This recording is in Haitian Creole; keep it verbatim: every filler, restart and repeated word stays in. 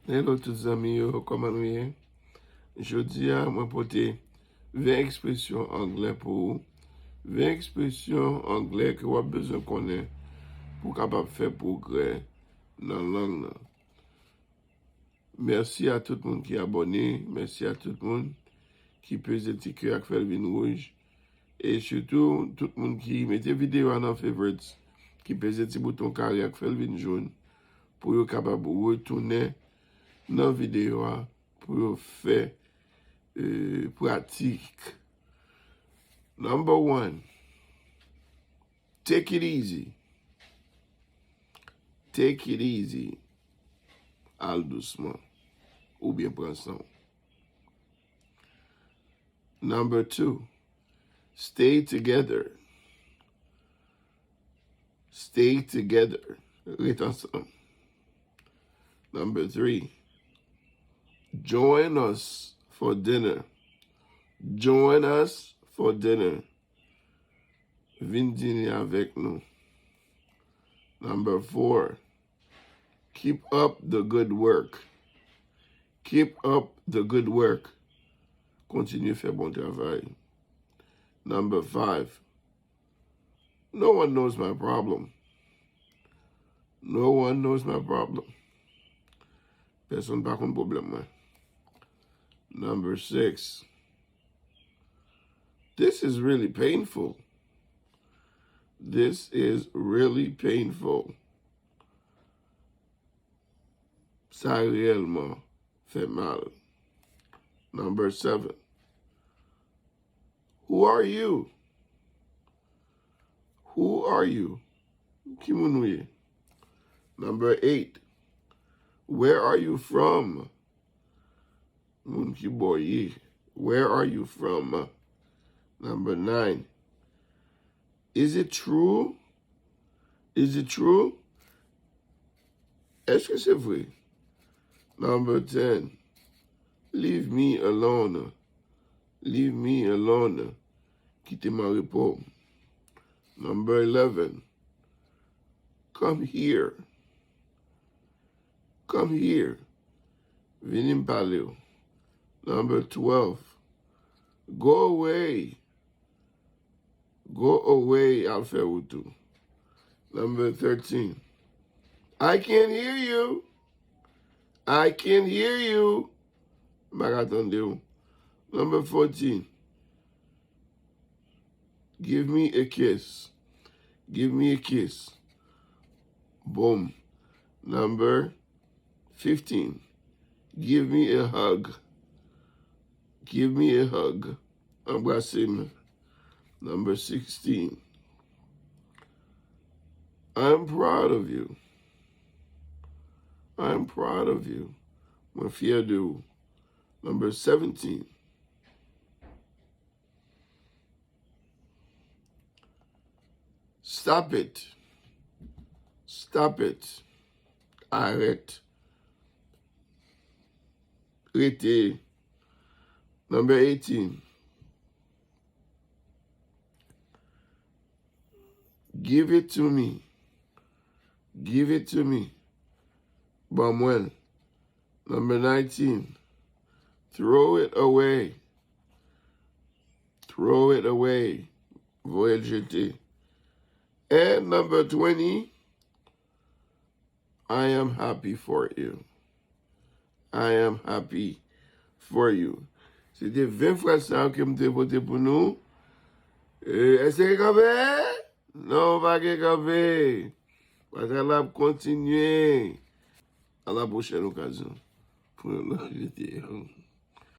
Hello tout zanmi yo, kòman nou ye? Jodi a, mwen pote ven ekspresyon anglè pou ou. Ven ekspresyon anglè ke w ap bezwen konnen pou w kapab fè pwogrè nan lang nan. Mèsi a tout moun ki abòne, mèsi a tout moun ki peze ti kè a k fè l vin wouj. E sitou, tout moun ki mete videyo a nan favorites, ki peze ti bouton kare a k fè l vin jòn, pou yo kapab retounen nan videyo a, pou yo fè, eh, pratik. Number one, take it easy. Take it easy. Al dousman. Oubyen pran san w. Number two, stay together. Stay together. Ret ansanm. Number three, join us for dinner. Join us for dinner. Vin dine avèk nou. Number four, keep up the good work. Keep up the good work. Kontinye fè bon travay. Number five, no one knows my problem. No one knows my problem. Pèsonn pa konn pwoblèm mwen. Number six, this is really painful. This is really painful. Sa reyèlman fè mal. Number seven, who are you? Who are you? Ki moun ou ye? Number eight, where are you from? Moun ki bò w ye? Where are you from? Number nine, is it true? Is it true? Èske se vre? Number ten, leave me alone. Leave me alone. Kite m an repo. Number eleven, come here. Come here. Vini m pale w. Number twelve, go away. Go away, al fè wout ou. Number thirteen, I can't hear you. I can't hear you. M pa ka tande w. Number fourteen, give me a kiss. Give me a kiss. Boom. Number fifteen, give me a hug. Give me a hug. Anbrase m. Number sixteen, I'm proud of you. I'm proud of you. Mwen fyè de ou. Number seventeen, stop it. Stop it. Arèt. Rete. Number eighteen, give it to me. Give it to me. Ban mwen l. Number nineteen, throw it away. Throw it away. Voye l jete. And number twenty, I am happy for you. I am happy for you. Se te ven fraz sa yo ke m te pote pou nou. E, èske gen kanpe? Non, pa gen kanpe. Paske n ap kontinye. A la pwochèn okazyon pou yon lòt videyo.